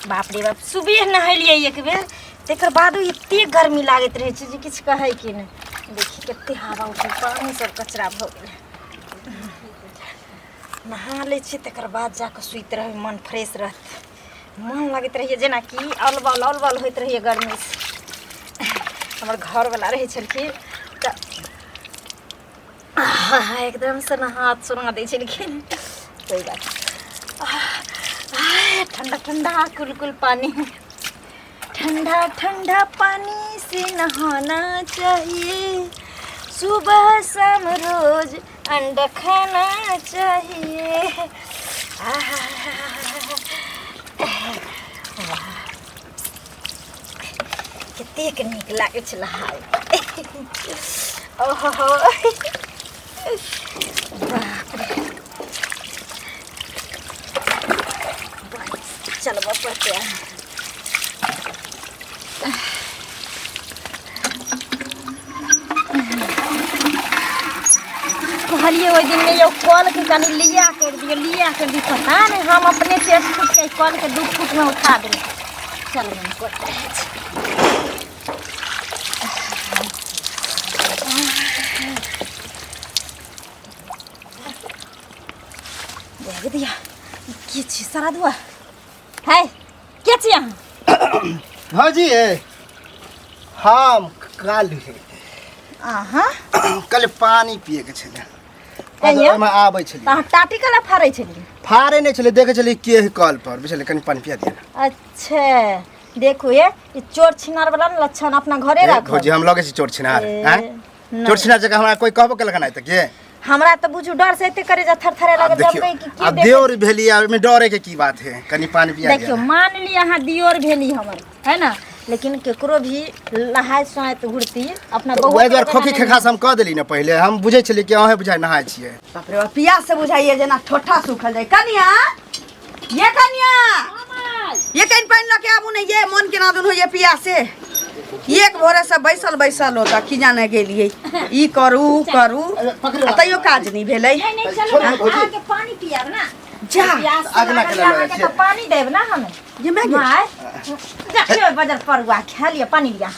बाप रे बाप, सुबह नहेलियै एक बेर, तकर बादो एते गर्मी लागैत रहै छै जे किछु कहैके नहि। देखी कते हवा उठै, पानि सब कचरा भऽ गेलै। नहा लै छियै तकर बाद जाकऽ सुति रहबै, मन फ्रेश रहतै। मन लगैत रहैए जेनाकि अलबल अलबल होइत रहैए गर्मीसँ। हमर घरवला रहै छलखिन तऽ एकदमसँ नहा सुना दै छलखिन। कोइ बात, ठंडा ठंडा कुल कुल पानी, ठंडा ठंडा पानी से नहाना चाहिए, सुबह शाम रोज अंडा खाना चाहिए। आहा, वाह, कतेक नीक लागै छै नहाय। ओहो बाप रे, चलबऽ पड़तै। कहलियै ओहि दिन यौ कलके कनि लिया कर दियौ, लिया कर दियौ, पता नहि हम अपने से 1 फुट के कलके 2 फुटमे उठा देलियै। चल करते रहै छै। देख दिया की छी सारा दुआ है के छी अहाँ? भौजी ए, हम काल्हि अहाँ कल पानी पिए के छलै। कहिया? ओहिमे आबै छलियै। तऽ अहाँ टाटी कला फाड़ै छलियै? फाड़े नहि छलै, देखै छलियै के है कल पर, बुझलियै? कनि पानि पिया दिअ ने। अच्छा देखू, ये ई चोर छिनार वाला ने लक्षण अपना घरे ए, राखब। भौजी हम लगै छी चोर छिनार? ए, आँय? नहि। चोर छिनार जकाँ हमरा कोइ कहबो केलक नहि तऽ के? हमरा तऽ बुझू डर से एते करे जा थरथरे आब लागल जब देखियौ कही कि के आब देखै। देवर भेली आ ओहिमे डरे के की बात है? कनि पानि पिया देखियौ दिअ। मान ली अहाँ दियोर भेली हमर, है ना, लेकिन केकरो भी नहाय सोनाय घुरती अपना तऽ बहू ओहि के दुआरे जेना खोखी नहि। खेखा से हम कऽ देली ने, पहिले हम बुझै छलियै कि अहें बुझाइ नहाय छियै। बाप रे बाप, पियास से बुझाइए जेना ठोठा सूखल जाय। कनिया ये, कनिया ये, कनि पानि लऽ के आबू ने ये, मन केना दुन होइए पियास से। एक भोरे से बैसल बैसल होता की जाने गेलियै, ई करू ऊ करू आ तैयो काज नहि भेलै। नहीं नहीं, चलू ना, अहाँके पानी पियाब ना। जा। प्यास अगला लागल के यऽ, अहाँके छियै। तऽ पानी देब ना हमे। ये मैं माय देखियौ बजर परुआ खा लिअ, पानी लिअ।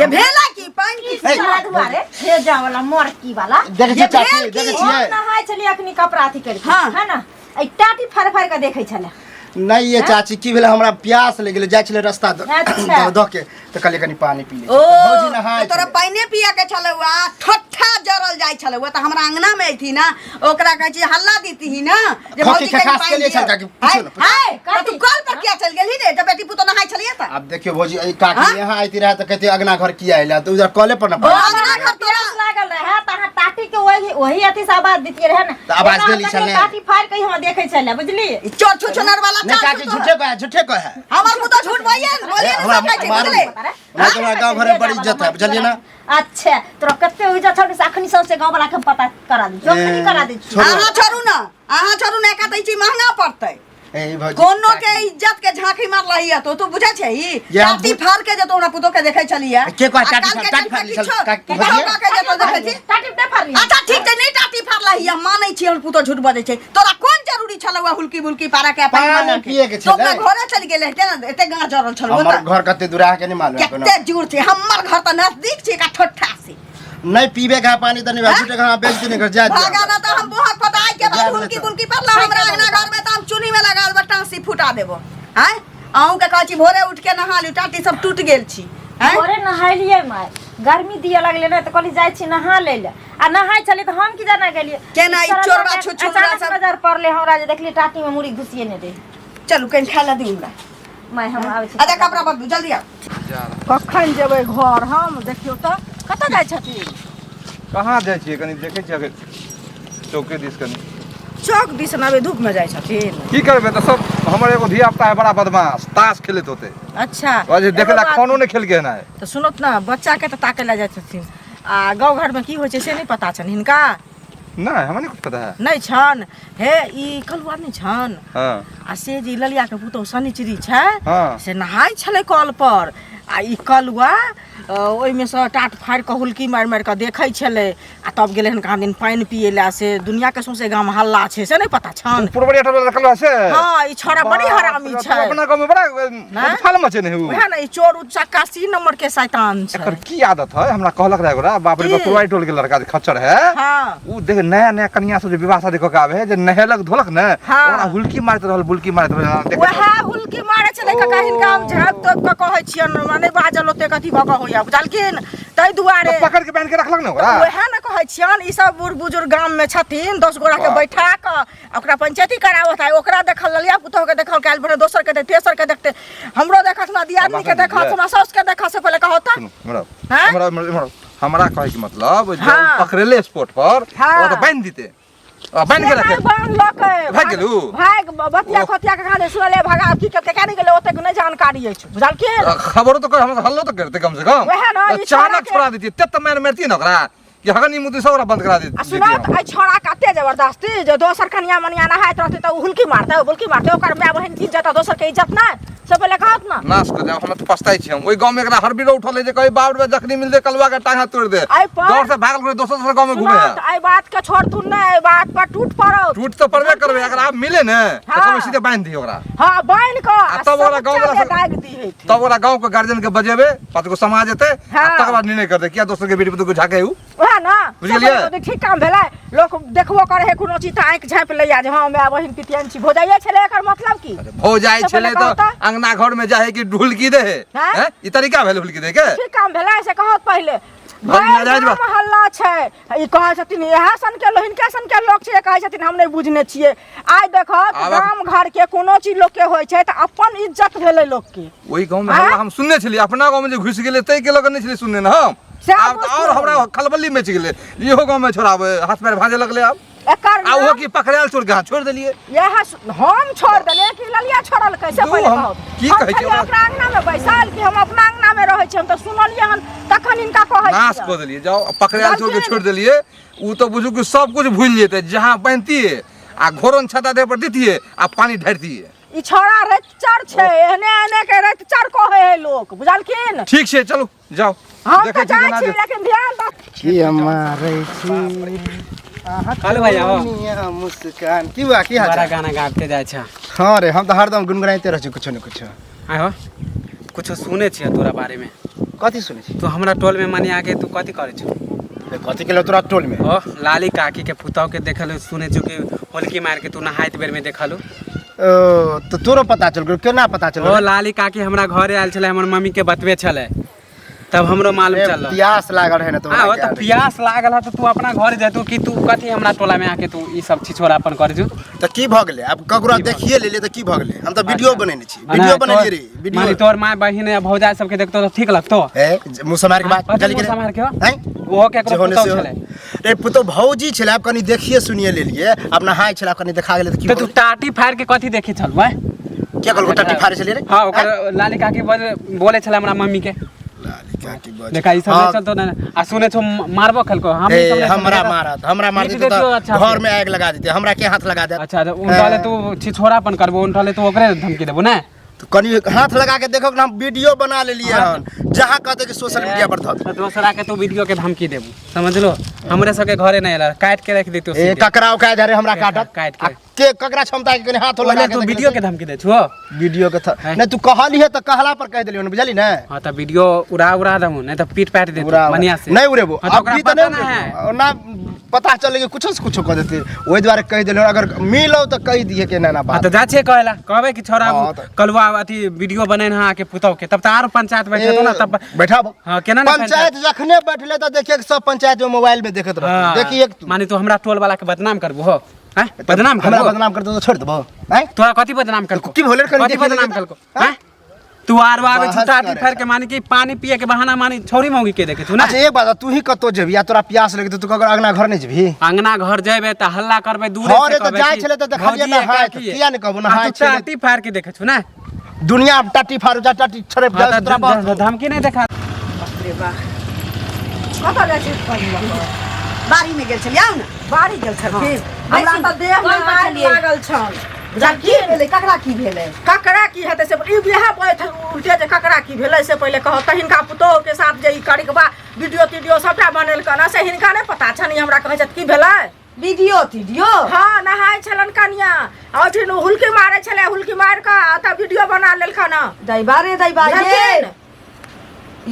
ये भेला की पानि की? ए, साला दुआरे भेजा वाला मरकी वाला। देखै छियै ये चाची? भेल की? देखै हम छियै? नहाय छलियै अखनी कपड़ा अथी करि हाँ। है ना, एहि टाटी फाड़ि फाड़ि कऽ देखै छलै। नहीं ये चाची, की भेलै, हमरा प्यास लागि गेलै, जाइ छलै रस्ता अच्छा। दऽ दऽ के तऽ कहलियै कनि पानि पी लै छी। ओ भौजी नहाय तऽ तोरा छलै। पानिए पिया के छलौ आ ठट्ठा जरल जाइ छलौ। तऽ हमरा अंगना में अयती ना, ओकरा कहै छी हल्ला दीती ना जे खोखी भौजी कनि खेखास पानि के लिए दियौ। छल काकी, पूछियौ हाय ने, पूछियौ। हाय, तऽ तू कल पर किया चलि गेलही रे जब बेटी पुतोह नहाय छलियै तऽ? आब देखियौ भौजी, एहि काकी हाँ? यहाँ आइती रहे तऽ कहती अगना घर किया अयला, तऽ उधर कले पर न ओ पानि। अंगना घर तोरा प्यास लागल रहे तऽ अहाँ टाटी के वही वही अथी से आवाज दितियै रहे ने। तऽ आवाज एना देली हम छलै। टाटी फाड़ि के हम देखै छलै, बुझलियै? ई चोर छुछुनर वाला नहीं चाल काकी, छौ तोरा। झूठे कहे, झूठे कहे। हमर मुँह तऽ झूठ बोलिए बोलिए ए, ने, हमरा सब कहै छै, मारू। बुझलै? हमरा तऽ हमरा गाँव घरमे बड़ इज्जत है, बुझलियै ना? अच्छा तोरा कते इज्जत छौ से अखनी सौंसे गाँव वाला के हम पता करा दै छियौ, अखनी ए, करा दै छियौ। छोड़ू। अहाँ छोड़ू ने, अहाँ छोड़ू ने, एका तऽ ई चीज महंगा पड़तै। ए भौजी, कोनो के काकी। इज्जत के झांकी मारलही है तो तू बुझै छही? ये हम टाटी फाड़ के जेतो हमरा पुतोह के देखै छलियै। के कहै आ टाटी काल फाड़- के टाटी जन्म फाड़ली के छल, किछो- काकी किछो भौजी? कऽ के जेतो देखै छी। टाटी नहि फाड़ली। अच्छा ठीक छै, नहि टाटी फाड़लही है, मानै छी हमर पुतोह झूठ बजै छै। तोरा कोन जरूरी छलौ है हुलकी बुलकी पारा के पानि पानि मांगऽ के? पिए के तो अपना छलै। घरे चलि गेलै हेतै ने, एते गाँव जरल छलौ हमर तऽ। घर कते दूर अहाँके नहि मालूम है कोनो। कते दूर छै हमर घर तऽ नजदीक छै एका ठोठा से। नहीं पीबे का पानी तऽ नहीं, झूठे का बेइज्जती नहीं कर जा दिया। भागा ना तऽ हम बोहक पता के बाद जायब हुलकी नहि तऽ। बुलकी पड़ला हमरा अंगना घर में तऽ हम चुन्नी में लगा देबो, टाँसी फुटा देबो। आँय अहूँ के कहै छी भोरे उठ के नहा लिउ, टाटी सब टूट गेल छी। आँय भोरे नहेलियै माय, गर्मी दिअ लगलै ने तऽ कहली जाइ छी नहा लै लए, आ नहाय छलियै तऽ हम की जाना गेलियै केना ई सरल चोरबा बात, छुछुनरा अचानक सब- नजर पड़लै हमरा जे देखलियै टाटी में मुड़ी घुसिए ने रहै। चलू कनि खाय लए दियौ हमरा। माय हम आबै छी। अच्छा कपड़ा बदलू, जल्दी आउ। कखन जेबै घर हम? देखियौ तऽ कतऽ जाइ छथिन? कहाँ जाइ छियै, कनि देखै छियै अगर चौके दिस कनि। चौक दिस नबे धूपमे जाइ छथिन? की करबै तऽ सब हमर एगो धिया पुता है बड़ा बदमाश, ताश खेलैत होतै। अच्छा कहै छै देखै एगो लए बात- खानो नहि खेलकै हन आइ। तऽ सुनत ने, बच्चाके तऽ ताकै लए जाइ छथिन आ गाँव घरमे की होइ छै से नहि पता छनि हिनका? नहि, हमरा नहि कुछ पता है। नहि छनि? हे ई कलुआ नहि छनि? हाँ। आ से जे ई ललियाके पुतोहु शनिचरी छै, हाँ। से नहाय छलै कल पर आ ई कलुआ ओहिमे सँ टाट फाड़ि कऽ हुलकी मारि मारि कऽ देखै छलै आ तब गेलै हन कहाँ दिन पानि पियै लए से दुनियाके सौंसे गाम हल्ला छै से नहि पता छन पुरबरिया टोला देखल से हँ ई छौड़ा बड़ी हरामी तू छै अपना गाँव में बड़ा फाल मचे नहीं हु वएह ने ई चोर उचक्का सी नंबर के शैतान छै एकर की आदत है हमरा कहलक रहे गोरा बाप रे की? बाप पुरवारी टोल के लड़का जे खच्चर है हँ उ देख नया नया कन्या सब जे विवाह शादी कऽ के आवे है जे नहेलक धोलक ने हाँ। ओकरा हुलकी मारैत रहल बुलकी मारैत रहल देखैत वएह हुलकी मारै छलै काका हिनका हम झाँपि तोपि कऽ कहै छियनि नहि बाजल ओतेक अथी भऽ कऽ होइया बुझलखिन ताहि दुआरे रहल। पकड़ के बांध के रखलक ने ओकरा वएह ने कहै छियनि ई सब बूढ़ बुजुर्ग गाम में छथिन 10 गोरा के वाह। बैठा कऽ आ ओकरा पंचायती कराबत है ओकरा देखल ललिया पुतोह के देखल काल्हि भोरे दोसर के देखते तेसर के देखते हमरो देखत हमरा दियादनी के बात देखत हमरा साउस के देखत से पहिले कहत सुनू हमरा हाँ? हमरा हमरा हमरा कहै के मतलब जे हाँ। उ पकड़ेले स्पॉट पर हाँ। ओकरा बांध दिते आ बांध के रखे बान्हलकै भागि गेलू? भागि बतिया ओ। खतिया के कहाँ सुनले भगा की केलकै केना गेलै ओतेक नहि जानकारी अछि बुझलखिन खबरो तो कर हमरा हल्लो तो करते कम से कम वएह ने, तऽ ई छोड़ा अचानक के- छोड़ा देती ते मार मारती ने ओकरा कि हगनी मुदी सब ओकरा बंद करा देती आ सुनत एहि छौड़ा कते जबरदस्ती जे दोसर कनिया मनिया नहाइत रहतै तऽ ओ हुलकी मारतै ओ बुलकी मारतै ओकर माय बहिन की इज्जत आ दोसर के इज्जत नहि से पहिले कहत ने नाश कर जाओ हम तऽ पछताइ छी हम ओहि गाँव में एकरा हरबिरो उठल है जे कही बाप रे जखनी मिलते कलवा के टांगा तोड़ दे एहि पर- डर से भागल करे दोसर दोसर गाँव में घूमे सुनत है एहि बात के छोड़थुन नहि एहि बात पर टूट पड़त टूट तो पड़बे करबे अगर आप मिले ने तो हाँ। सब सीधे बांध दी ओकरा हाँ बान्हि कऽ आ तब ओकरा गाँव वाला सब- दागि दी तब ओकरा गाँव के गार्जियन के बजेबे पाँच गो समाज एते आ हाँ। तकर बाद निर्णय करते किया दोसर के बेटी पुतोह के झाके उ वएह ने बुझि गेलियै? सब ठीक काम भेलै लोक देखबो करे है कोनो चीज तऽ आँखि झाँपि लैया जे हँ माय बहिन पितियन छी भऽ जाइए छलै एकर मतलब की भौ जाइ सब छलै पहिले तऽ कहू तऽ। अंगना घर में जाहे कि ढुलकी दे है हाँ? हैं? ई तरीका भेल ढुलकी दे के ठीक काम भेलै से कहत पहिले बड़ी भरि नाजायज गाम बात। हल्ला छै ई कहै छथिन इएह सन के लोक हिनका सन के लोक छै कहै छथिन हम नहि बुझने छियै आइ देखत आब- गाम घर के कोनो चीज लोक के होइ छै तऽ अपन इज्जत भेलै लोक के ओहि गाँव में आँय? हल्ला हम सुनने छलियै अपना गाँव में जे घुसि गेलै ताहि के लऽ कऽ नहि छलियै सुनने ने हम सएह आब तऽ आओर बुझियौ। हमरा खलबली मचि गेलै इहो गाँव में छोड़ाबै हाथ पैर भाँजे लगलै आब एकर आ ओहो नाम की पकड़ायल चोर के हाथ छोड़ि देलियै इएह हम छोड़ देलियै कि ललिया छोड़लकै से दू, पहिले हम कहू की हम कहै छी छलियै ओकरा? ओकरा अंगना में बैसल कि हम अपना अंगना में रहै छी हम तऽ सुनलियै हन तखन हिनका कहै नाश छियै कऽ देलियै जाओ पकड़ायल चोर के बुझलखिन? छोड़ि देलियै ओ तऽ बुझू कि सब कुछ भूलि जेतै जहाँ बान्हितियै आ घोरन छाता देह पर दितियै आ पानि ढारितियै ई छौड़ा रतिचर छै एहने एहने के रतिचर कहै है लोक बुझलखिन ठीक छै चलू जाओ हम देखै तऽ छी जाइ केना छी जे- लेकिन ध्यान दऽ की हमारे छी हेलो भैया हो। दुनिया मुस्कान की हुआ की हाल बड़ा चाल? गाना गाबते जाइ छ हाँ रे हम तऽ हरदम गुनगुनाइते रहै छी कुछो ने कुछो आय हो कुछो सुने छियै तोरा बारे में कथी सुनै छी तू हमरा टोल में माने आके तू कथी करै छौ ए, कथी के तोरा टोल में ओ लाली काकी के पुतौह के देखलू सुने छौ कि होलकी मार के तू नहाइत बेर में देखलू ओ तऽ तोरो पता चल गेल केना पता चल ओ लाली काकी हमरा घरे आयल छलै हमर मम्मी के बतबे छलै तब हमरो मालूम चलल प्यास लागल रहे ने तोरा हाँ तऽ प्यास लागल है तऽ तू अपना घर जैतू कि तू कथी हमरा टोला में आके तू ई सब छिछोरापन कर जू तऽ की भऽ गेलै आब ककरो देखिए लेलियै तऽ की भऽ गेलै हम तऽ वीडियो बनेने छी वीडियो बनेलियै रे माने वीडियो तोहर माय बहिन या भौजाई सबके देखतो तऽ ठीक लगतो ए मुँह सम्हार के बात कथी जल्दी मुँह सम्हार के हो? हैं ओहो केकरो जे होने पुतौह से हो। छलै रे पुतौ भौजी छलै आब कनी देखिए सुनिए लेलियै आब नहाय छलै आब कनी देखा गेलै तऽ की तऽ तू भऽ टाटी फाड़ के कथी देखै छल भाई गेलै? क्या कहलको टट्टी फाड़े छलियै रे हाँ ओकर लाली काकी बोले छलै हमरा मम्मी के लाली काकी बज देखा ई सब हाँ, नहीं चलतो ना आ सुने छौ मारबो खेलको हम ई ए, सब नहीं हमरा सुनलियै। मारत हमरा मार पीट देतै देतियौ तऽ अच्छा घर से। में आगि लगा देतै हमरा के हाथ लगा देत अच्छा तऽ उनटले तू छिछोरापन करबो उनटले तू ओकरे धमकी देबो ने तऽ कनी हाथ लगा के देखो ना हम वीडियो बना लेलियै हन जहाँ कहते कि सोशल मीडिया पर धऽ तऽ दोसरा के तू वीडियो के धमकी देबू समझलो हमरे सबके घरे नहीं एला काट के रख देतियो ए सीधे। ककरा ओका धरे हमरा काटत काटि के। आ के ककरा क्षमता के कनी हाथ लगा ओहिले के तू देख वीडियो के लेतै। धमकी दे छो वीडियो के हैं? नहीं तू कहली है तऽ कहला पर कह देलियै बुझली ने हाँ तऽ वीडियो उड़ा उड़ा दमू नहीं तऽ पीट पाट देतू उड़ा बढ़िया से नहीं उड़ेबो हाँ, तऽ ओकरा अभी तऽ पता नहीं ना है उड़ेबो ना पता चले कि कुछो से कुछो कह देते ओहि दुआरे कहि देलियै अगर मिलो तऽ कहि दिहे के ना ना हाँ बात तऽ जा छियै कहेला कहबै कि छोरा हाँ, तऽ- कलुआ अथी वीडियो बनेने हाँ के पुतौह के तब तऽ आरो पंचायत बैठेतो ना तब बैठाबो हाँ केना ना पंचायत जखने बैठले तऽ देखिए कि सब पंचायत में मोबाइल में देखत हाँ, रहत देखिए तू माने तू हमरा टोल वाला के बदनाम करबो हो हैं बदनाम हमरा करबो बदनाम कर दो तो छोड़ देबो हैं तोरा कथी बदनाम करको की होले रे कनी कथी देखिए बदनाम लेके करको हैं तू आर आवे बहस छुटा करे फेर के माने कि पानी पिए के बहाना मानी छोरी मौगी के देखे तू ना अच्छा एक बात तू ही कतौ जेबही आ तोरा प्यास लगतौ तू ककर अंगना घर नहीं जेबही अंगना घर जेबे त हल्ला करबे दूरे हाँ से रे, तऽ कहबे जाइ कि छलै तऽ देखलियै भौजी नहाय, काकी किया ने कहबो आ नहाय तू छलै। टाटी फाड़ के देखे छु ना दुनिया आब टाटी फाड़ू जा टाटी छड़प हाँ, जा तऽ तोरा बहुत धमकी नहीं देखा कतऽ जाइ छी पानि लऽ कऽ? बाड़ी में गेल छलियै आउ ने बाड़ी गेल छलखिन हमरा तऽ देह में कल पर आगि छलियै। लागल छल की बुझलखिन भेलै ककरा की भेलै ककरा की हेतै से ई बियाह बैठ उल्टे जे ककरा की भेलै से पहिले कहत तऽ हिनका पुतोह के साथ जे ई करिकबा वीडियो तीडियो सबटा बनेलकन से हिनका नहि पता छनि ई हमरा कहै छथि की भेलै वीडियो तीडियो हँ नहाय छलन कनिया आ ओहिठिन हुलकी मारै छलै हुलकी मारि कऽ आ तब वीडियो बना लेलखन दैबा रे दैबा ये बुझलखिन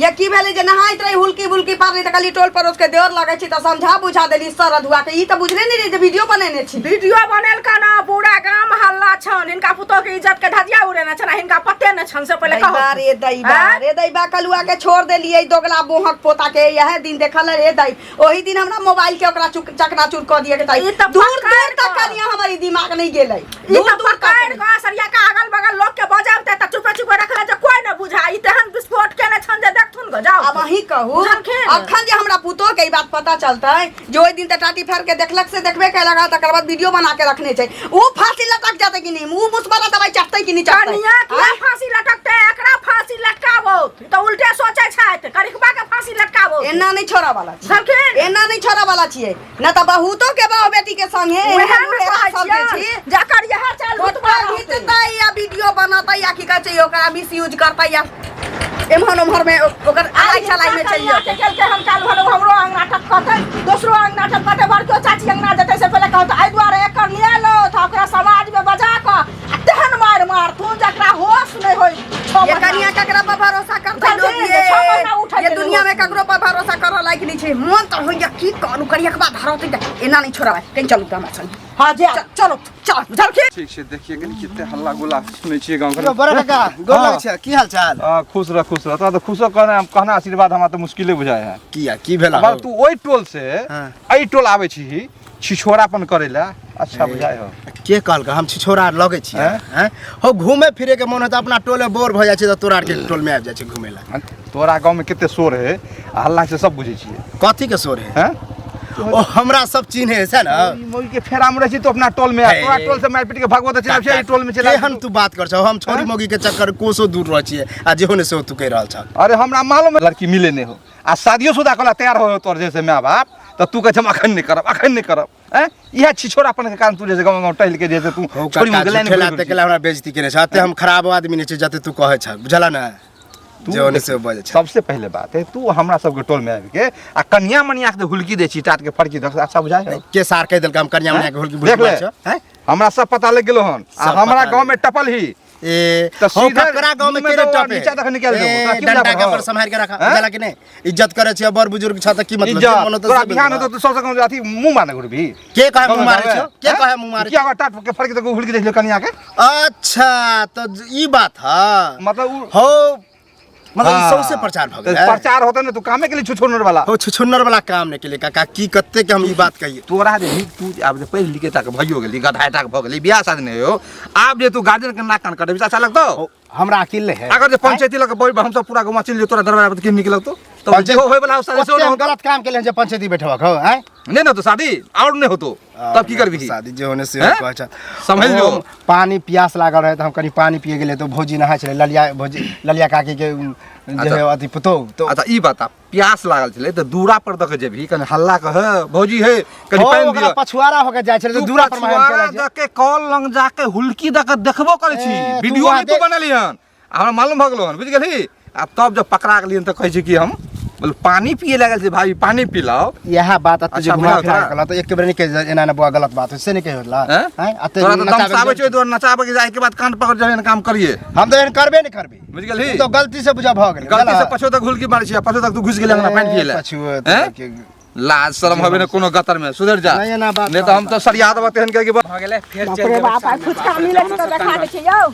ये की भेलै जे नहाइत रही हुलकी बुलकी पारली तऽ कहली टोल पड़ोस के देवर लगै छी तऽ समझा बुझा देली सर अधुआ के ई तऽ बुझले नहि रही जे वीडियो बनेने छी वीडियो बनेलकन पूरा गाम हल्ला छन हिनका पुतोह के इज्जत के धजिया उड़ेने छन आ हिनका पते नहि छन से पहिले दैबा कहू रे दैबा आँय? रे दैबा कलुआ के छोड़ देलियै दोगला बोहक पोता के यह दिन देखल रे दै ओही दिन हमरा मोबाइल के ओकरा चकनाचूर कऽ दिए के चाही ई तऽ दूर पकड़ दूर तक कऽ। कनिया हमर ई दिमाग नहीं गेलै ई दूर तऽ दूर तक पकड़ कऽ सरिया के अगल बगल लोग के बजाबते तऽ चुपे चुपे रखले जे कोई न बुझा ई तेहन विस्फोट केने छन जे देखथुन गो जाओ अब अहीं कहू बुझलखिन? अखन जे हमरा पुतोह के ई बात पता चलतै जे ओहि दिन तऽ टाटी फाड़ के देखलक से देखबे केलक आ तकर बाद वीडियो बना के रखने छै ऊ फांसी लटक जेतै कि नहीं ऊ मुसबला दवाई चटतै कि नहीं चटतै कनिया किया आँय? फांसी लटकते एकरा फांसी लटकाबो ई तऽ उल्टे सोचे छथि करिकबा के फांसी लटकाबो एना नहीं छोड़ा वाला छी बुझलखिन एना नहीं छोड़ा वाला छियै न तऽ बहुतो के बहु बेटी के संगे उएह एहन ने लुहेरा कहै सब जे छियनि, छी जकर इएह चाल फोटो घिचतै या वीडियो बनतै या की कहै छै ओकरा मिसयूज करतै या एम्हर ओम्हर में ओकर अलाई चलाई में चलि जेतै केलकै हम काल भर हमरो अंगना टपकतै दोसरो अंगना टपकतै बड़को चाची अंगना जेतै से पहिले कहतै एहि दुआरे एकर लिया लो तऽ ओकरा समाज में बजा कऽ आ तेहन मारि मारथुन जकरा होश नहि होइ छओ ये महीना। कनिया ककरा पर भरोसा करतै लोग जल्दी, ये छओ महीना उठै ये के दुनिया में नहि ककरो पर भरोसा करऽ लायक नहीं छै मन तऽ होइया की करू करिया के बाद धरतै तऽ एना नहीं छोड़बै कहीं चलू तऽ हमरा संगे हँ जे चलो चल बुझलखिन ठीक छै देखिए कनि कते हल्ला गुल्ला सुनै छियै गाँव घर यौ बड़ा काका गोर हाँ। लगै छै की हाल चाल आ, खुश रह खुश रह तोरा तऽ खुशो कहना कहना आशीर्वाद हमरा तऽ मुश्किले बुझाय है किया की भेला मगर तू ओहि टोल से हाँ। एहि टोल आबै छी छिछोरापन करै लए अच्छा बुझाय हो के कहलक हम छिछोरा आर लगै छियै हैं? हैं हो घूमे फिरे के मन होता अपना टोले बोर भऽ जाइ छै तऽ तोरा आरके टोल में आबि जाइ छै घूमे लए हँ, तोरा गाँव में कते शोर है आ हल्ला से सब बुझै छियै कथी के शोर है हैं ओ हमरा सब चिन्हे छै ने ई मौगी के फेरा में रहै छी तो अपना टोल में आ, हे। तोरा टोल से मारि पीट के भागबो तऽ चलि आबै छै एहि टोल में चलि आबै केहन तू बात कर छौ हम छोरी मौगी के चक्कर कोसो दूर रहै छियै आ जेहो ने सेहो तू कहि रहल छह अरे हमरा मालूम है लड़की मिले नहीं हो आ शादियो शुदा कला तैयार हो तोर जैसे माय बाप तऽ तू कहै छै हम अखन नहि करब अखन नहि करब हैं इएह छिछोरापन के कारण तू जैसे गाँव गाँव टहल के जैसे तू हो छोरी काका मुँह लाइन झूठेला तेकेला हमरा बेइज्जती केने छै एते हम खराब आदमी नहि छै जते तू कहै छ बुझला ने तू जेहो ने सेहो बजै छै सबसे पहले बात है तू हमरा सबके टोल में आबि के आ कन्या मनिया के हुलकी दै छी टाट के फड़की दस अच्छा बुझाय है के सार कहि देलक हम कन्या मनिया के हुलकी देख बुलकी ले मारै छौ हैं हमरा सब पता लग गेलो हन आ सब हमरा पता गांव लग में टपल ही ए तऽ हो सीधा ककरा गांव में मुँह में केरे दो आ टपे नीचा तक निकालि देबो। ए, तोरा की डंडा बुझा के पड़ौ? पर सम्हारि के रखा हैं? बुझला कि नहीं इज्जत करे छियै बड़ बुजुर्ग छ त की मतलब इज्जत मन होतौ तोरा से बिहान बोलबा। होतो तू सबसे कम अथी मुंह मारने घुरबी के कहे मुंह मारे छौ के कहे मुंह मारे किया टाट के फड़की तक हुलकी दै छलै कन्या के अच्छा तो ई बात है मतलब उ हो मतलब ई हाँ। सौंसे प्रचार भऽ तऽ गेलै प्रचार होतै ने तू कामे के लिए छुछुनर वाला हो छुछुन्नर वाला काम नहि केलियै काका की कते के हम ई बात कहियै तोरा जे नीक तू आब जे पढ़ि लिखे तक भइयो गेली गधा टाक भऽ गेली बियाह शादी नहि हो आब जे तू गार्जियन के नाक कान कटेबी तऽ अच्छा लगतौ हो, हमरा अकिल नहि है अगर जे पंचायती लग बैठ हम सब पूरा गाँव चलि जेतौ तोरा दरबार पर की नीक लगतौ तऽ पंचायत- जेहो होय वाला हो शादी सेहो ओते नहि हम होतौ। गलत काम केलियै जे पंचायती बैठबक हो आँय नहि ने होतौ शादी आओर नहि होतौ तब की करबी शादी जे होने से हैं? कहै छ सम्हलि जो। हम पानी प्यास लागल रहे तऽ हम कनि पानी पिए गेलियै तऽ भौजी नहाय छलै ललिया भौजी ललिया काकी के जे है अथी पुतोहु तऽ अच्छा ई बता प्यास लागल छलै तऽ दूरा पर दऽ के जेबही कनि हल्ला कह भौजी हे कनि हो, पानि ओकरा दिअ पछुआरा होके जाइ छलै तऽ तू दूरा पर पछुआरा चलि जाइ दऽ के कल लग जाके हुलकी दऽ के देखबो करै छी ए, तू वीडियो वहाँ नहि तू देख- बनेली हन आ हमरा मालूम भऽ गेलो हन बुझि गेलही आ तब जब पकड़ा गेलियन तऽ कहै छै कि हम बोल पानी पिए लागल छै भाई पानी पिलाओ इएह बात अते जे अच्छा, घुमा बुझाओ फिरा तोरा। के कहलक तऽ एक बेर नहि कहि एना एना बौआ गलत बात होइ से नहि कहि होला हैं? हैं अते तोरा तऽ दम नचाबै आबै छै ओहि दुआरे नचाबै के जाय के बाद कान पकड़ जाय काम करिए हम तऽ एहन करबे नहि करबी बुझि गेलही ई तऽ गलती से बुझा भऽ गेलै गलती से पछो तक हुलकी मारै छी आ पछो तक तू घुसि गेलै अंगना पानि पिए लए पछुए हैं? लाज शरम हवे ने कोनो गतर में सुधर जा नहीं, एना बात नहीं तो हम तो सरिया देबऽ तेहन के कि भऽ गेलै फेर बाप चलि रे जेबै बाप आइ साँझमे फुचका बाप रे, मिलै छै जौनो तऽ सब देखा तंग दै छै यौ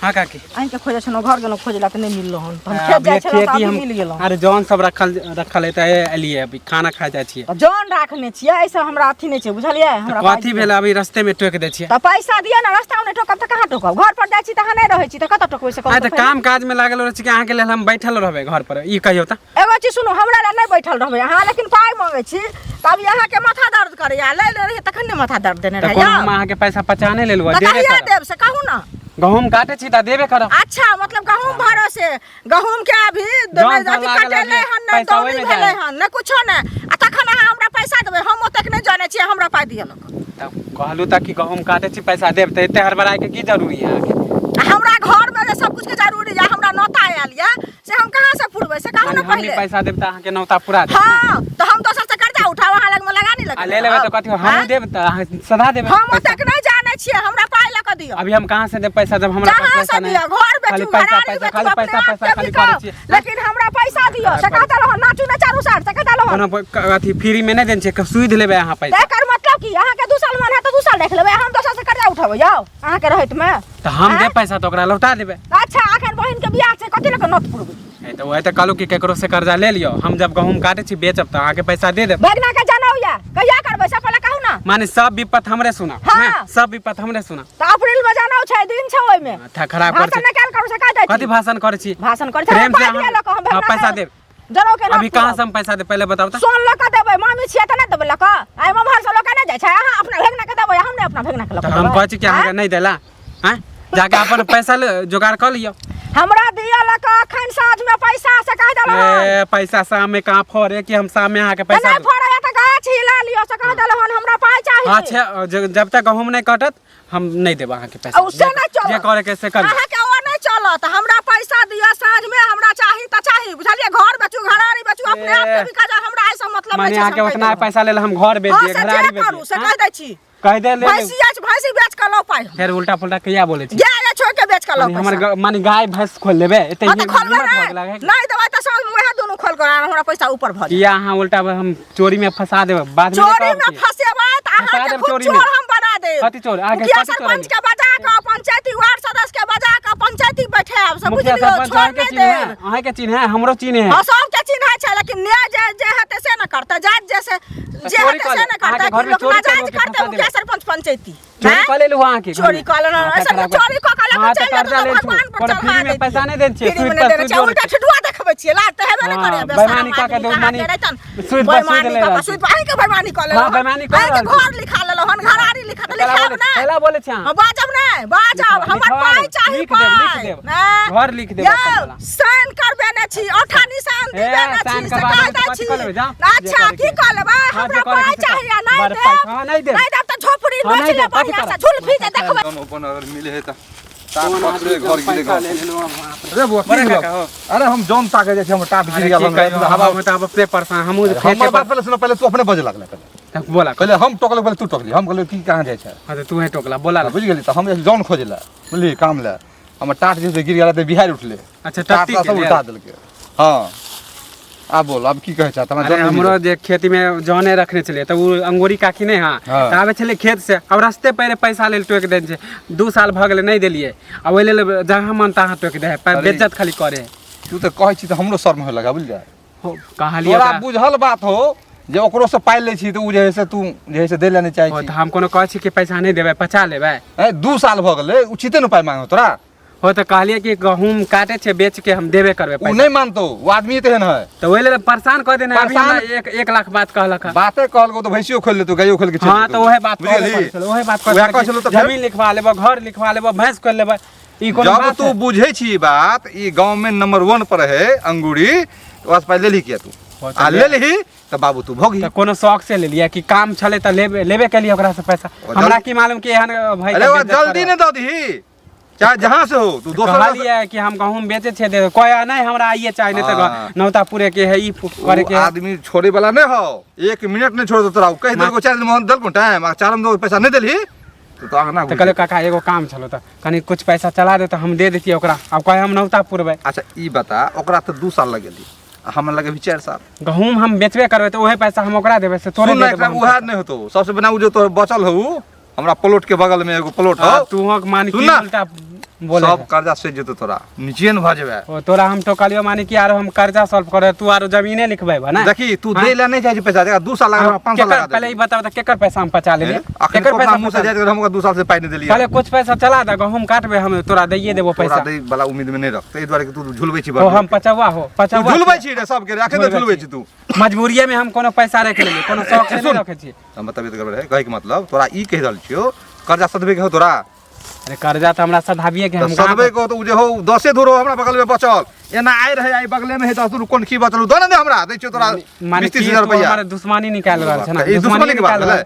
हाँ काकी अहीँके खोजै छलहुँ घर गेलहुँ खोजै लए तऽ नहि मिललहुँ हन तऽ हम खेत अभी जाइ छलहुँ तऽ खेती अभी हम मिल गेलहुँ अरे जौन सब रखल रखल है तऽ एलियै अभी खाना खाइ जाइ छियै तऽ जौन राखने छियै एहिसँ हमरा अथी नहि छै बुझलियै हमरा पाइ कथी दिअ। भेल अभी रस्ते में टोकि दै छियै तऽ पैसा दिअ ने रास्तामे नहि टोकब तऽ कहाँ टोकब घर पर जाइ छी तऽ अहाँ नहि रहै छी तऽ कतऽ टोकबै से कहू आइ तऽ तऽ काम काज में लागल रहै छी कि अहाँके लेल हम बैठल रहबै घर पर ई कहियौ तऽ पहिले। एगो चीज सुनू हमरा लए नहि बैठल रहबै अहाँ लेकिन पाइ मङ्गै छी तब अहाँके माथा दर्द करैया लै ले रहियै तखन ने माथा दर्द देने तऽ रहै कोनो हम अहाँके पैसा पचा नहि लेलहुँ तऽ देबे कहिया करब देब से कहू ने गहूम काटै छी तऽ देबे करब अच्छा मतलब गहूम भरोसे गहूम के अभी जौन अथी लागल कटेलै अभी, हन नहि पैसा दौनी ओहिमे भेलै जाय। हन नहि कुछो नहि आ तखन अहाँ हमरा पैसा देबै। देबै हम ओतेक नहि जानै छियै हमरा पाइ दिअ लऽ कऽ। तब कहलहुँ तऽ कि गहूँम काटै छी पैसा देब तऽ एते हड़बड़ाइके की जरूरी है अहाँके आ हमरा घरमे जे सब कुछके जरूरी यऽ हमरा नौता आयल यऽ से हम कहाँ से पुरबै से कहू माने ने हम भी पहिले पैसा देब तऽ अहाँके नौता पूरा देब ने? हाँ तऽ हम दोसर से कर्जा उठाउ अहाँ लगमे लगा नहीं आ ले लेबै तऽ कथी हमहूँ देब तऽ अहाँ सधा देबै हम पैसा। ओतेक नहि जानै छियै हमरा पाइ लऽ कऽ दिअ अभी हम कहाँ से देब पैसा जब हमरा पास कहाँ पैसा से नहीं दिअ घर खाली बेचू पैसा घरारी पैसा बेचू खाली अपने पैसा आप पैसा के खाली करै बिकाउ छियै लेकिन हमरा पैसा दिअ से कहता रहो नाचू ने चारू साइड से कहता रहो कोनो अथी फ्री में नहीं देने छियै सुधि लेबै अहाँ तऽ पैसा एकर मतलब की अहाँके 2 साल मन है तऽ 2 साल राखि लेबै हम दोसर से कर्जा उठेबै जाउ अहाँके रहैत मे तऽ हम देब पैसा तऽ ओकरा लौटा देबै अच्छा अखन बहिन के बियाह छै कथी लऽ कऽ नोत पुरबै ए तऽ वएह तऽ कहलहुँ कि केकरो से कर्जा ले लियौ हम जब गहूँम काटै छी बेचब तऽ अहाँके पैसा दे देब भगना के जनउ या कहिया करबै से पहिले कहू ना माने सब विपत हमरे सुना हाँ। ने सब विपत हमरे सुना तऽ अप्रैल में जनउ छै दिन छै ओहिमे माथा खराब कर भाषण छी निकाल करू से कह दै कथी छी भाषण करै छी भाषण करै छी प्रेम से पाइ दिअ लऽ कऽ हम अहाँ हाँ, भगना पैसा के देब जनउ के अभी कहाँ से हम पैसा देब पहले बताओ तऽ सोन लऽ कऽ देबै मामी छियै तऽ नहि देबै लऽ कऽ आइ ममहर से लऽ कऽ नहि जाइ छै अहाँ अपना भेगना के देबै हम नहि अपना भेगना के लऽ तऽ कऽ हम देबै कहै छी कि अहाँके नहि देला आँय जाके अपन पैसा ले जोगाड़ कऽ लियौ हमरा दिअ लऽ कऽ अखन साँझ में पैसा से कहि देलहुँ हन। ए, पैसा शाम में कहाँ फड़े कि हम शाम में अहाँके तऽ पैसा नहि देब? फड़ैया तऽ गाछ हिला लियौ से कहि देलहुँ हन हमरा पाइ चाही अच्छा जब तक गहूँम नहीं कटत हम नहीं देब अहाँके पैसा आ उससे नहि चलत जे करे के से कर अहाँके ओ नहि चलत हमरा पैसा दिअ साँझ में हमरा चाही तऽ चाही बुझलियै घर बेचू घरारी बेचू अपने आप के ए, बिका जाउ हमरा एहिसँ मतलब माने नहि छै अहाँके से हम कहि उतना देलहुँ। पैसा लेल हम घर बेच हँ दिए से घरारी जे बेच करू दिए से हाँ? कहि दै छी कह दे ले ले। भैंसी अछि भैंसी बेच कऽ लौ पाइ फेर उल्टा पुल्टा कहिया बोले छी गाय अछि ओहिके बेच कऽ लौ माने हमर पैसा माने गाय भैंस खोल लेबे एते हँ तऽ खोलबै हिम्मत भऽ नहि गेल है नहि देबै तऽ साँझ में उएह दुनू खोल कऽ आनब, हमरा पैसा ऊपर भऽ जायत किया अहाँ उल्टा हम चोरी में फंसा देबै बाद में नहि चोरी कहब में कि। फंसेबै तऽ फंसा अहाँके देब खूब चोरी में। चोर हम बना देब कथी चोर? अहाँके मुखिया कथी चोर सरपंच के बजा कऽ पंचायती वार्ड सदस्य के बजा कऽ पंचायती बैठायब सब मुखिया बुझलियौ सरपंच छोड़ अहाँके नहि चिन्ह है देब अहाँके चिन्ह है हमरो चिन्ह है हँ सबके चिन्है छै लेकिन न्याय जे जे हेतै से ने करतै जात जे से जे चोरी हेतै कऽ से ले। ने करतै अहाँके कि घरमे लोक चोरी नाजायज कऽ लेलक, करतै फंसा मुखिया देबै। सरपंच पंचायती चोरी हैं? कऽ लेलहुँ अहाँके चोरी कऽ लेलहुँ माथा ऐसा खराब चोरी कऽ कऽ हाँ, लेकिन तऽ चलि कर्जा जेतौ ले तऽ छु। भगवान पर कोनो चढ़ा फ्री में दैतियै। पैसा नहि देने छियै, फ्री में सूद नहि पर देने सूद छियै, जोड़ै उल्टा छियै। ठेठुआ देखबै छियै लाज तऽ हेबे नहि हाँ, करैए बेईमानी कऽ के बेशरम दे- आदमी मानी कहाँ के रहितन। सूद पर सूद बेईमानी ले कऽ रहल कऽ छी। सूद पर अहींके बेईमानी कऽ लेलहुँ हाँ, बेईमानी कऽ अहींके रहल छी। घर लिखा लेलहुँ हन घरारी लिखा तऽ कैला लिखायब बोलै नहि कैला बोलै छी अहाँ हम बाजब नहि बाजब लिखवा- हमर लिखवा पाइ देब, चाही लिख देब, लिख पाइ देब। नहि। घर लिख देब यौ, अपन वाला। साइन करबेने छी औठा निशान ए, दिबेने साइन छी से करबा कहि देबै तऽ दै कथी छी कऽ लेबै, जाउ। जे अच्छा करैके की है। कऽ लेबै हाँ, जे हमरा करैके पाइ से कर। चाही आ नहि बड़ पाइ, देब हाँ, नहि देब। नहि देब तऽ झोपड़ी हाँ, नोचि नहि लेब देब, कथी बढ़िआँ से करब? झुलफी जे देखबै जौन अपन अगर मिले है तऽ कोन टाट आदमी पकड़े घर पैसा गिरे घर ले लेलहुँ बाप रे। अरे बुआ की बड़े भेलौ? काका हो। अरे हम जौन ताके जाइ छी हमर टाट गिर अरे गेल की हमरा कहियौ, हवा हम तऽ आब अपने परेशान हमहूँ खेते हमर पर बात पहिले सुन पहिले तू अपने बजे लागले पहिले बोला पहिले हम टोकले पहिले तू टोकली हम कहलियै की कहाँ जाइ छै हाँ तऽ तू ही टोकला बोला बुझि गेली तऽ हम जाइ छी जौन खोजै लए बुझली काम लए हमर टाट जे छै गिर गेल तऽ बिहाड़ि उठले अच्छा टाट टट्टी सब के उल्टा लेल। देलकै हँ आब बोल आब की कहै छै हमरा अरे जौन नहि हमरो मिलल। जे खेती में जौने रखने छलियै तऽ ओ अंगूरी काकी नहि हाँ हाँ। तऽ आबै छलै खेत से आब रस्ते पैरे पैसा लेल टोकि देने छै 2 साल भऽ गेलै नहि देलियै आ ओहि लेल जहाँ मन तहाँ टोकि दे है अरे। बेज्जत खाली करे है तू तऽ कहै छी तऽ हमरो शर्म होय लगा बुझलियै हो, कहलियै तोरा ओकरा- बुझल बात हो जे ओकरो से पाइ लै छी तऽ उ जे है से तू जे है से दै लए नहि चाहै हो छी तऽ हम कोनो कहै छी कि पैसा नहि देबै पचा लेबै ए 2 साल भऽ गेलै उचिते ने पाइ मांगो तोरा हो तऽ कहलियै कि गहूँम काटै छै बेच के हम देबे करबै उ पैसा नहि मानतौ ओ आदमी तेहन है तऽ ओहि लेल परेशान कऽ देने अभी परेशान- हमरा 1 1 लाख बात कहलक हँ। बाते कहलको तऽ भैंसियो खोलि लेतौ गाइयो खोलि के चलि हाँ जेतौ। तऽ ओहे बात बुझि गेलही? ओहे बात उएह कहै कहै छलौ तऽ फेर? जमीन लिखवा लेबै घर लिखवा लेबै भैंस खोलि लेबै ई कोनो जब बात तू है? बुझै छी बात ई गाँव में नंबर वन पर है अंगूरी ओकरा से पाइ लेलही किया तू हो तऽ आ ले। लेलही तऽ बाबू तू भोगही तऽ कोनो शौक से लेलियै कि काम छलै तऽ लेबे लेबे केलियै ओकरा से पैसा ओ हमरा जल्दी- की मालूम कि एहन भाई अरे ओ जल्दी नहि दऽ दही चाहे जहाँ से हो तू दोसर कहलियै कि हम गहूँम बेचै छियै दे कहै नहि हमरा आइए चाही नहि तऽ हाँ। नौता पूरे के है ई करे के ओ है। आदमी छोड़े वाला नहीं हो 1 मिनट नहीं छोड़ दो तोरा कहि देलको 4 दिन मोहन देलको टाइम आ चारम दो पैसा नहीं देलही तो तो आगे ना तऽ कहलियै काका एगो काम छलो तऽ कनि कुछ पैसा चला दे तऽ हम दे दैतियै ओकरा आब कहै हम नौता पुरबै अच्छा ई बता ओकरा तऽ 2 साल लगेली आ हमरा लगे भी 4 साल गहूँम हम बेचबे करबै तऽ ओहे पैसा हम ओकरा देबै से तोरे सुन दे ना, एकरा देबै हम। उएह नहीं होतो सबसे बिना उ जो तोहर बचल हो हमरा प्लॉट के बगल में एगो प्लॉट हो आ, तू हक मान सुन की ना। उल्टा बोले सब कर्जा से जेतो तोरा नीचे न भऽ जेबे ओ तोरा हम टोकलियो माने कि आरो हम कर्जा सॉल्व करे तू आरो जमीने लिखबै बा ना देखी तू हाँ? दे ला नहीं चाहे छी पैसा देखा 2 साल लगा 5 साल केकर लगा पहले ई बताओ तऽ केकर पैसा हम पचा लेलियै अखन केकर तो पैसा अपना मुंह से पचा जाइत हम ओकरा 2 साल से पाइ नहीं देलियै पहले कुछ पैसा चला दे गहूँम काटबै हम तोरा दैये देबो तोरा पैसा दै वाला उम्मीद में नहीं रख ताहि दुआरे कि तू झुलबै छी ओ हम पचौआ हो तू पचौआ झुलबै छी रे सबके रे अखन तऽ झुलबै छी तू मजबूरिये में हम कोनो पैसा रख लेलियै कोनो शौक से नहीं सुन। रखै छियै हमर तबियत गड़बड़ है कहैके मतलब तोरा ई कहि रहल छियौ कर्जा सधबे के हो तोरा अरे कर्जा तऽ हमरा सधाबिए के तऽ हम कहाँ सदबे को तऽ उ जे हो दसे धूर हो हमरा बगल में बचल एना आइ रहे आई बगले में है 10 धूर कोन की बचल दो ना दे हमरा दै छियौ तोरा माने 20 30 की हजार तू रुपैआ हमारे दुश्मनी निकाल रहल छै ना ई दुश्मनी के बात निकाल भेलै।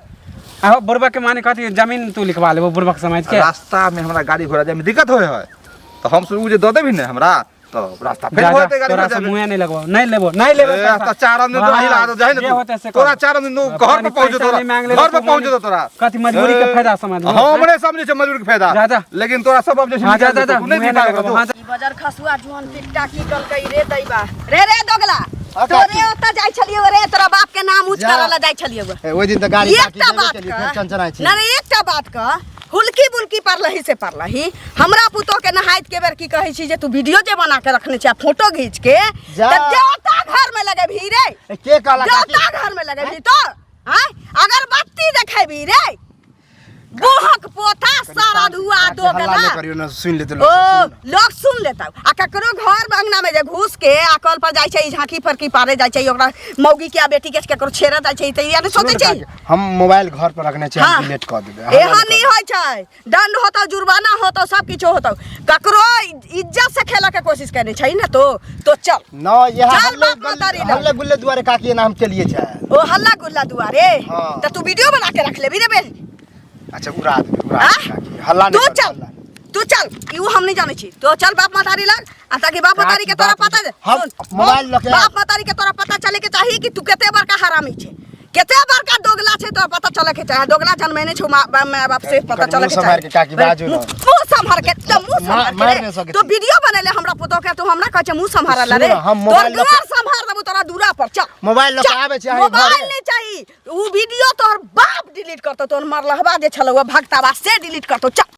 आहो बुढ़बा के माने कथी जमीन तू लिखवा लेबो बुढ़बा के समझ के रास्ता में हमरा गाड़ी घोड़ा जाय में दिक्कत होय है तऽ हम उ जे दऽ देबही ने हमरा तऽ रास्ता फेर जा, हो जा, जेतै गाड़ी तोरा घोड़ा से जाय में। मुँहे नहीं लगबो नहीं लेबो नहीं लेबो ए, पैसा। तऽ चार आदमी तोरा हिला दे जाहि जे ने तू। होतै से कर। तोरा चार आदमी घर पर पानी पहुँच पैसा तोरा नहीं मांग ले घर तो पर पहुँच माने- तोरा कथी मजबूरी के फायदा समझ लो। हमरे समझे छै मजबूरी के फायदा जा, जा। लेकिन तोरा सब अब जे छै हाँ, जा, निकाल जा, जा, देतौ, तू नहीं मुँहे निकाल नहीं लगबो, तू। हाँ, जा। ई बजर खसुआ जुअन पिट्टा की कलकै रे दैबा रे रे दोगला हाँ, तोरे काकी। ओतऽ जाइ छलियौ रे तोरा बाप के नाम ऊँच जा। करऽ लए जाइ छलियौ ए, ओहि दिन तऽ गाड़ी काकी एकटा देबे बात केली, कह फेर चनचनाइ छी। ना ना एकटा बात कह हुलकी बुलकी परलही से परलही हमरा पुतोह के नहाइत के बेर की कहै छी जे तू वीडियो जे बना के रखने छी आ फोटो घीच के जा। तऽ देवता घर में लगेबही रे ए, के कहला काकी देवता घर में लगेबही तो आँय अगरबत्ती देखेबही रे बोहक पोता सारा धुआ काकी, हल्ला दोगला नहि करियौ ने सुनि लेतै ओ लोक सब, सुनू ने। लोग सुन लेता आ ककरो घर अंगना में जे घुस के आ कल पर जाइ छै ई झांकी पर की पारे जाइ छै ओकरा मौगी के आ बेटी के केकरो छेड़ा जाइ छै तऽ ई नहि सुनू सोचै ने छै काकी, हम मोबाइल घर पर रखने छी हम हाँ। डिलीट कऽ देबै हल्ला एहन नहि नहीं होइ छै दंड होतौ जुर्माना होतौ सब किछो होतौ ककरो इज्जत से खेलऽ के कोशिश करने छै ने तो तो चल न इएह चल हल्ले बाप महतारी लग। हल्ले गुल्ले दुआरे काकी एना हम केलिए छै ओ हल्ला गुल्ला दुआरे हाँ। तऽ तू वीडियो बना के रख लेबी रे बे अच्छा उड़ा देबै उड़ा हाँ? देबै काकी हल्ला तू नहि करू, चल हल्ला नहि। तू चल you हम नहीं जानै छी तो चल बाप महतारी लग आ ताकि बाप महतारी के तोरा बाप पता हम सुन, मोबाइल लऽ के बाप महतारी के तोरा पता चले के चाही कि तू कते बड़का हरामी छै कते बड़का दोगला छै तोरा पता चले के चाही दोगला जनमेने छौ माँ माय बाप से पता कनि चले मुँह के सम्हारि के काकी बाजू न। मुँह सम्हार के त मुँह सम्हार मारि के नहि रे। सकै तो छी। वीडियो बनेले हमरा पुतोह के तू हमरा कहै छै मुँह सम्हारला सुनू रे न, हम तोर मोबाइल लऽ के- दुआर सम्हार देबू तोरा दूरा पर चल मोबाइल लऽ के चल, आबै छी अहाँके मोबाइल घरे। नहीं चाही उ वीडियो तोहर बाप डिलीट करतौ तोहर मरलहबा जे छलौ भक्ताबा से डिलीट करतौ चल।